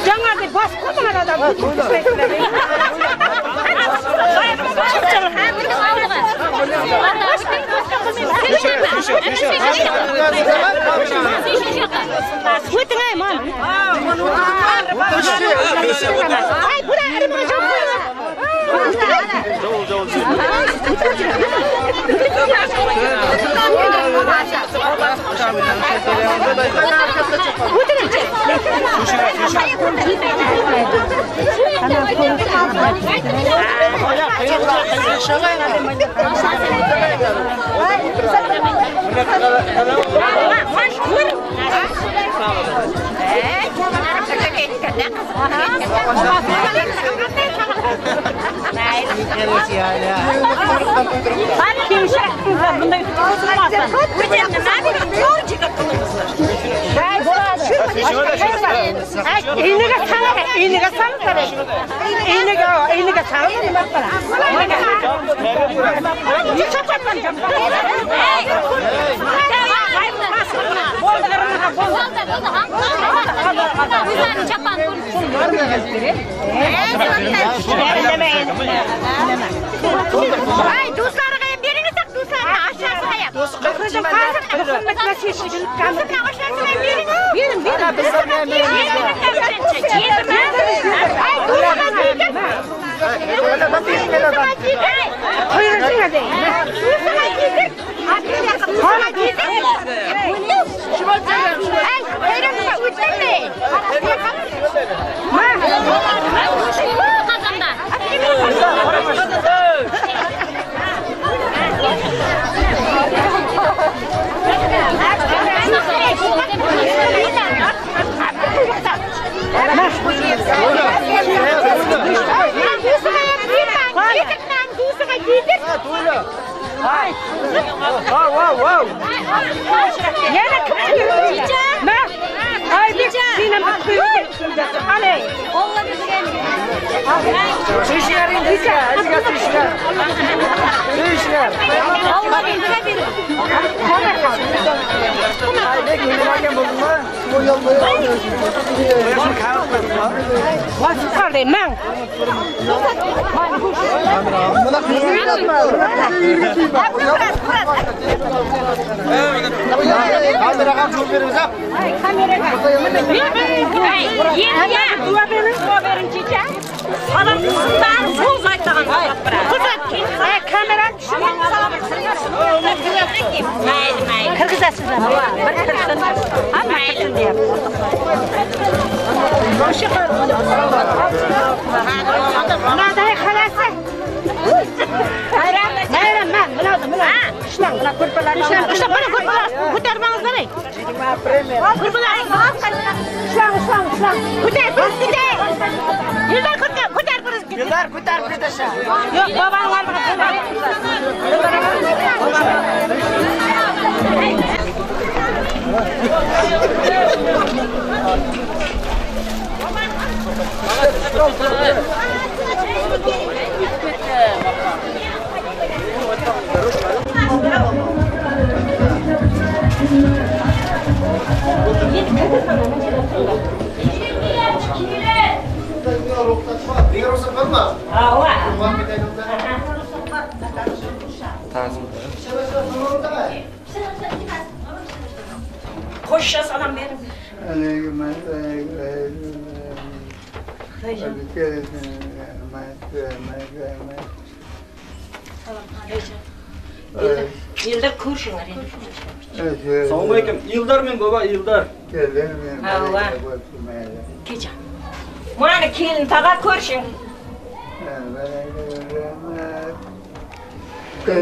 Жаңарды басып қоймаған адам. Өтің ай, мам. Ай, бұда іріміға жауып қойыңыз. Ay, dostlarına beriniz, dostlarına aşağıya.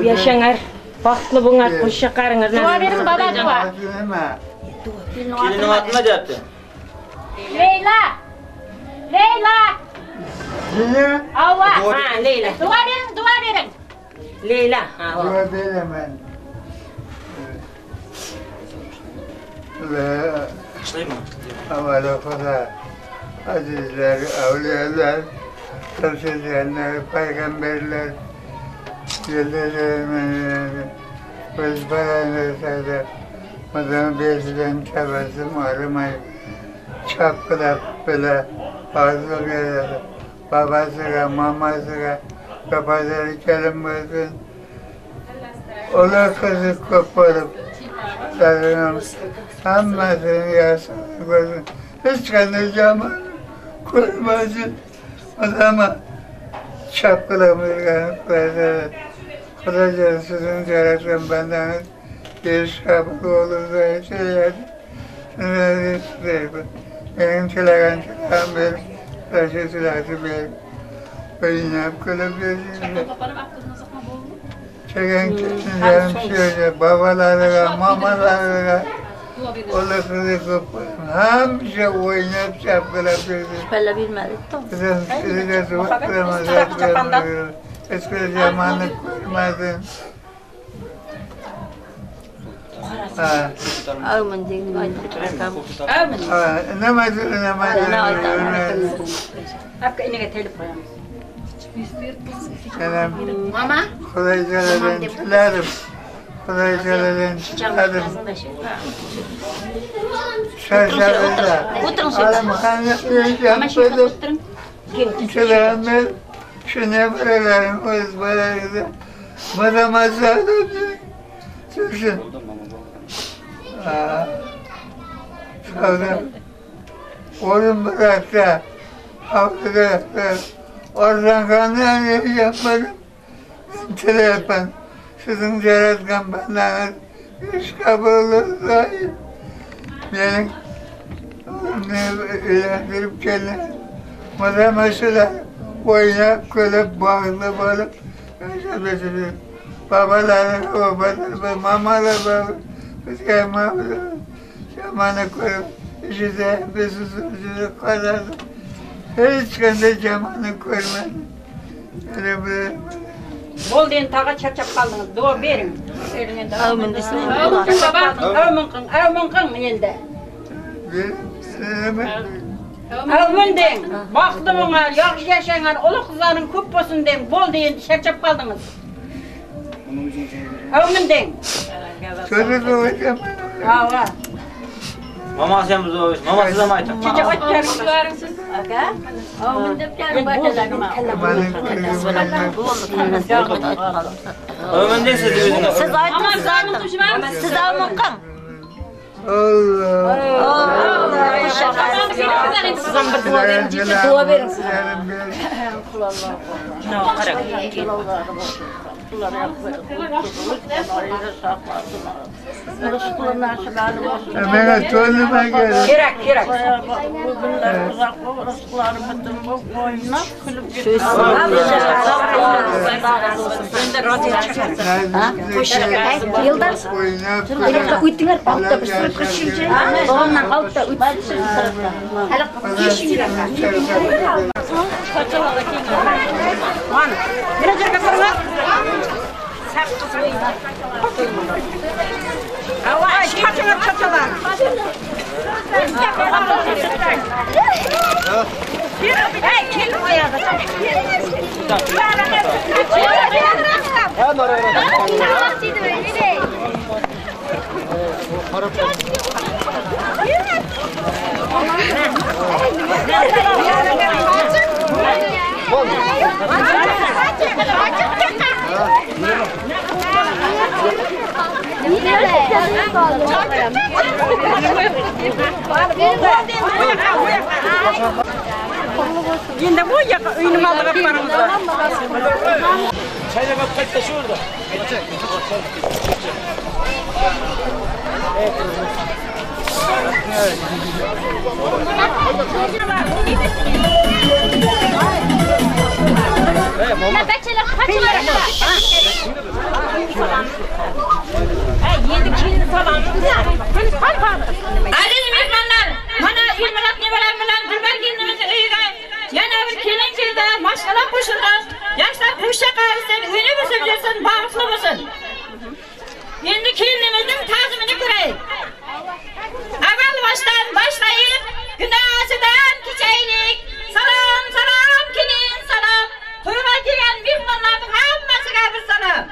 Yaşanar, baxtlı bunlar, qo'sha qaringlar. Dua bering, baba, dua. Kelinning oti nima deyapti? Leyla. Leyla. Ava. Ha, Leyla. Dua bering, dua bering. Leyla, ha. Dua beraman. Avvalo Xudo, azizlar, avliyolar, tavsiyalar, payg'ambarlar, o'z bolalarida odam besidan chavasi og'rimay, Chapqilab bile baxtli beradi. Babasiga, mamasiga babasiga kelin bo'lsin. Ular qizi ko'p bo'lib, hammasini yaxshi ko'rsin. Hech qanday yomon ko'rmasin. Odamlar chapqilab yurgan Xudojon sizning yaratgan bandangiz besh benim tilagan tilagim berib, Xudo tilagini berib, o'ynab kulib yursin. Kelgan kelinlarim babalariga, mamalariga ular qizi ko'p hamisha o'ynab chapqilab yursin. Qizim sizga hech bir yomonlik ko'rmasin. Amin deng aytib. Amin. Nima Apka inaga telib qo'yamiz. Mama, Xudoyjolardan tilarim. Xudoyjolardan tilarim. O'tiring. Shuni bolalarim o'z bolalarida maza-maza. Sonra oğlum bıraktı, hovlida oradan qanday yapmadım, tilayapman. Sizning yaratgan bandangiz ish qabul bo'lsin. Mening o'g'limni uylantirib kelin. Maza-mazalar o'ynab kulib, baxtli bo'lib yashab. Babaları, babaları, mamalar, baba, bizga yomonni ko'rib, ishida bizni qaradi. Hech qanday yomonni ko'rmadi. Bo'ldi endi tag'a charchab qoldingiz. Duo bering. Amin desin. Amin qing, amin qing endi. Amin deng. Baxtli bo'linglar, yaxshi yashanglar, ular qizlaring ko'p bo'lsin deng. Bo'ldi endi charchab qoldingiz. Amin deng. Ha. Mamasi ham biz, mamasi ham aytdi. Kecha aytgansiz. Aka, amin deb kelib bachalarim. Amin deysiz o'zingiz. Siz ayting, siz ayting. Siz amin qing. Allah. Siz ham bir duo bering, duo bering. Qarang. Meni to'nima kerak. Kerak, kerak. Yildiz, o'tinglar, oltita bir surib qo'yishimcha. Bobomdan oltita o'tsin. Hali keshinglar. Mana, bir yerga qaranglar. Ay, chachalar, chachalar. Ey, kelin qo'yadi. Endi bu yoqqa uyni oldiga boramiz. Chaylab qaytdi shu yerda. Endi kelinni solamiz. Aziz mehmonlar, mana Elmurod nevaram bilan Dilbar kelinimizni uyiga yana bir kelin keldi, mashg'ala qo'shildi. Yoshlar qo'sha qarisin, uyni buzib yursin, baxtli bo'lsin. Endi kelinimizning ta'zimini ko'raylik. Avval boshdan boshlayib, gunohsidan kechaylik. Salom, salom, kelin, salom. To'yga kelgan mehmonlarning hammasiga bir salom.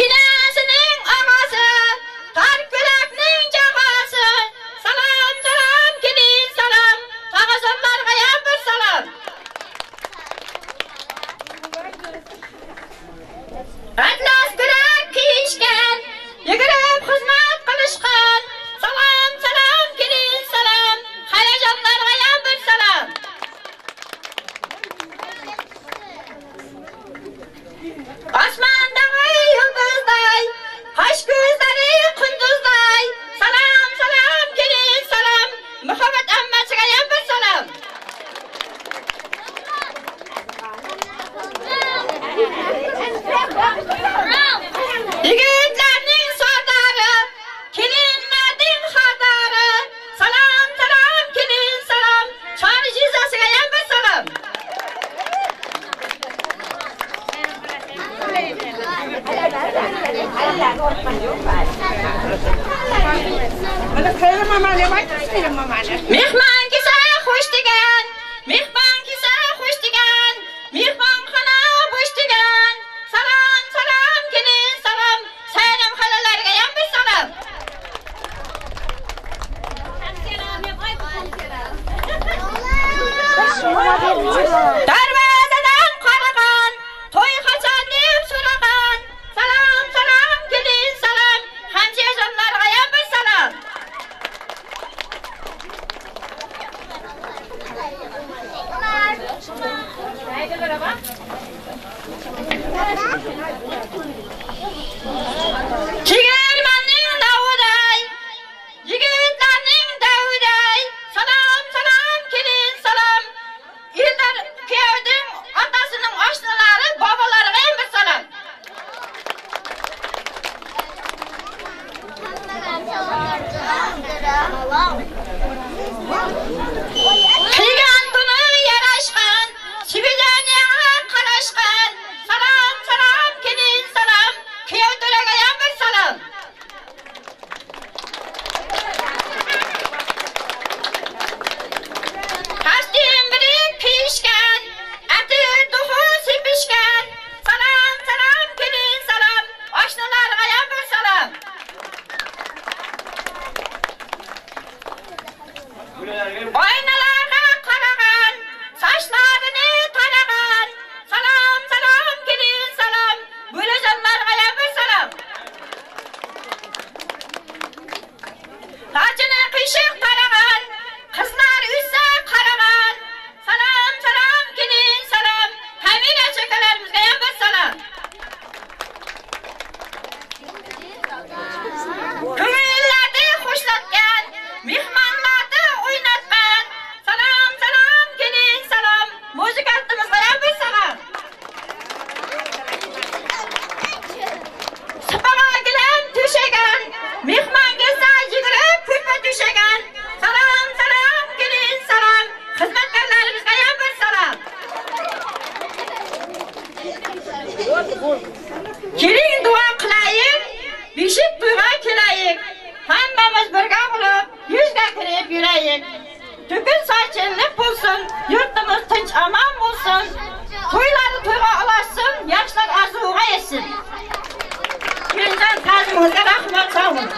Inasining og'asi, Qarkulakning jag'asi. Salom, salom, kelin salom. Tog'ajonlarga ham bir salom. Atlas kurak kiyishgan, yugurib xizmat qilishgan. Salom, salom, kelin salom. Xalajonlarga ham bir salom. Osmondagi yulduzday, qosh ko'zlari qunduzday. Salom, salom, kelin salom. Muhabbat ammasiga ham bir salom. Yigitlarning sardori, kelinlarning xardori. Salom, salom, kelin salom. Chori jizasiga ham bir salom. Mehmon kelsa xush degan, mehmon kelsa xush degan, mehmonxona bo'sh degan. Salom, salom, kelin salom. Sayram xolalarga ham bir salom. Darvozadan qaragan, to'y qachon deb so'ragan. Salom, salom, kelin salom. Hamshirajonlarga ham bir salom. Chigirmanning davuday, yigitlarning davuday. Salom, salom, kelin salom. Eldar kuyovning otasining oshnalari, bobolariga ham bir salom. Qilgan tuni yarashgan, sivilaniyaga qarashgan. Salom, salom, kelin salom. Kuyov to'raga ham bir salom. Kostyum biri kiyishgan, atir duxu sepishgan. Salom, salom, kelin salom. Oshnalarga ham bir salom. Oynalarga qaragan, sochlarini taragan. Salom, salom, kelin salom. Bo'lajonlarga ham bir salom. Sochini qiyshiq taragan, qizlar o'ssa qaragan. Salom, salom, kelin salom. Kamina chakalarimizga ham bir salom. Ko'ngillarni xushlatgan, mehmonlarni o'ynatgan. Salom, salom, kelin salom. Muzikantimizga ham bir salom. Sipaga gilam to'shagan, mehmon kelsa yugurib ko'rpa to'shagan. Salom, salom, kelin salom. Xizmatkorlarimizga ham bir salom. Keling duo qilaylik, beshik to'yga kelaylik. Hammamiz birga bo'lib, yuzga kirib yuraylik. To'kin sochinlik bo'lsin, yurtimiz tinch omon bo'lsin. To'ylari to'yga ulashsin, yoshlar orzuga yetsin. Kelinjon ta'zimingizga rahmat, sog' bo'ling.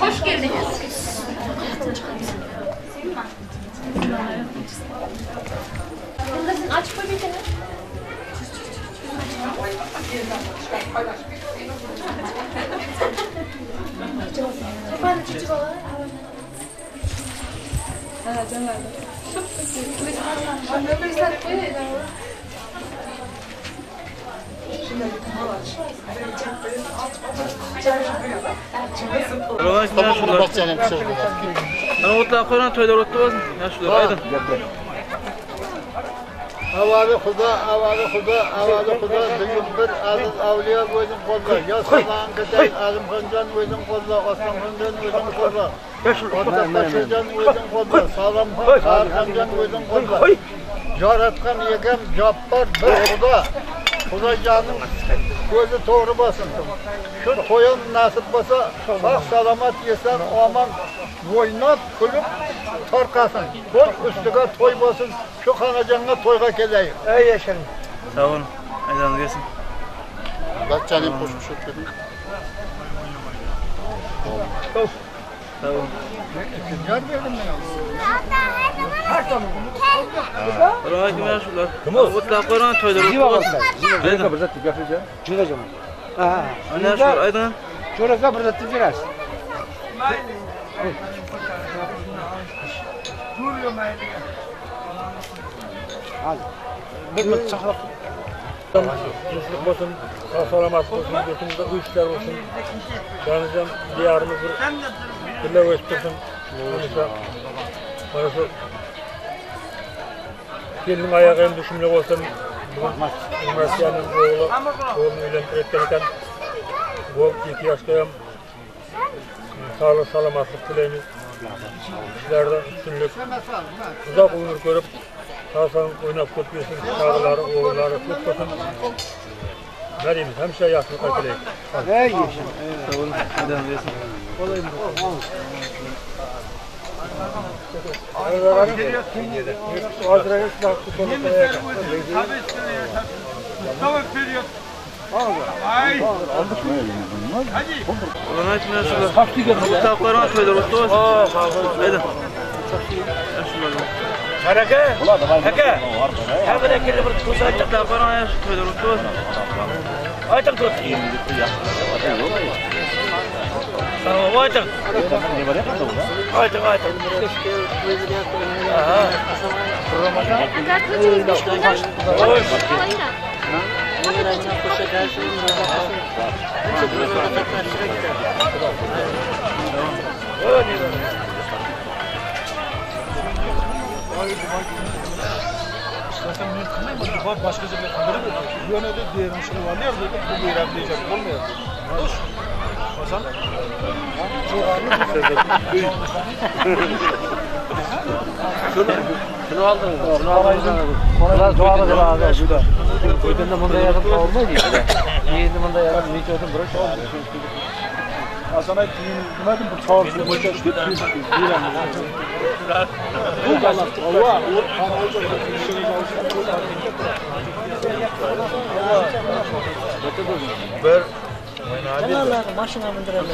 Hoş geldiniz. Aç koy bir tane. Ana o'tlar qo'ygan, to'ylar o'tdi bo'lsin. Yaxshilar, aydin. Avvali Xudo, avvali Xudo, avvali Xudo, bugun bir aziz avliyo o'zing qo'lla. Ya Salom ketay, Azimxonjon o'zing qo'lla, Osmonxonjon o'zing qo'lla. Otabashirjon o'zing qo'lla, Salomxon, Qarxonjon o'zing qo'lla. Yaratgan egam Jabbor bir Xudo. Xudojonim ko'zi to'g'ri bo'lsin. Shu to'yim nasib bo'lsa, sog' salomat eson omon o'ynab kulib tarqasin. To'y ustiga to'y bo'lsin. Shu xonajonga to'yga kelaylik. Ey yashang. Sog' bo'ling. Aydangiz kelsin. Bachchani qo'shib pishirib keting. Sog' bo'ling. Jar berdim men. Assalomu alaykum. Kim o? O'tlab qo'ygan to'yda. Ana shu aydan. Cho'raga bir zat berasiz. Tinchlik bo'lsin, sog' salomat bo'lsin, yurtimizda uy ishlar bo'lsin. Jonimizdan diyorimiz bir birga o'sib tursin. Mana shu kelinning oyog'i endi shunday bo'lsin. Bugun Rossiyaning o'g'li o'g'lini uylantirayotgan ekan. Bu 2 yoshda ham sog'lik salomatlik tilaymiz. Ishlarda ustunlik, uzoq umr ko'rib, sog' o'ynab ko'p yursin, chaqalari, o'g'illari ko'p bo'lsin. Berimiz hamisha yaxshilik tilaymiz. Ey yashang. Sog' bo'ling. Aydangiz kelsin. Şunu aldınız mı? Şunu aldınız mı? Bunlar doğada da juda. O'tganda bunday yarim olmaydi. Endi bunday yarim necha o'tin bir oldi. Asanay nimadim bu chor bo'cha deb beramiz. Bu Bir Mashina mindiradi.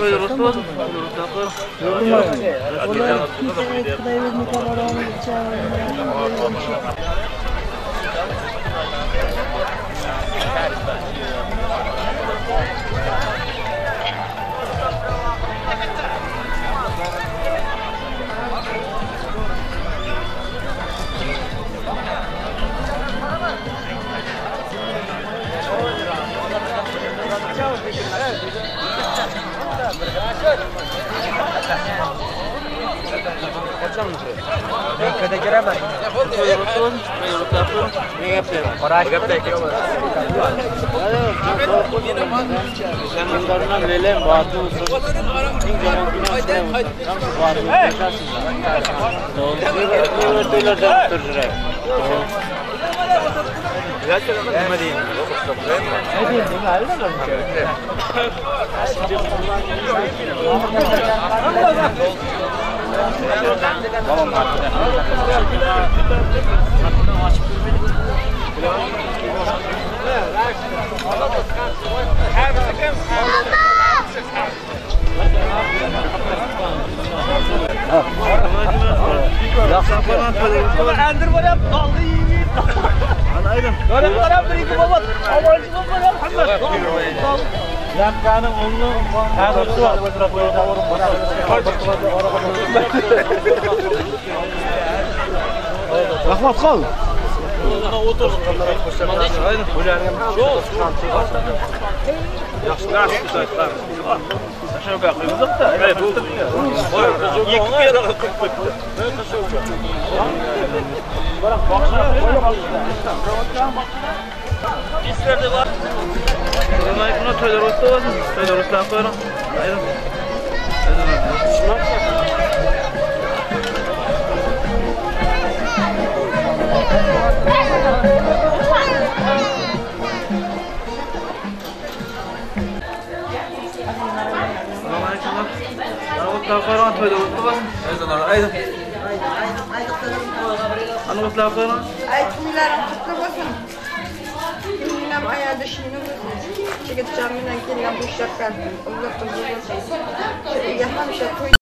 Rahmat qol. Aytmaylarim qutlu bo'lsin. Menam ayadishini bo'lsin. Chigitcham bilan kelgan bu shapkat. Alloh qilsin. Shu uyga hamisha to'y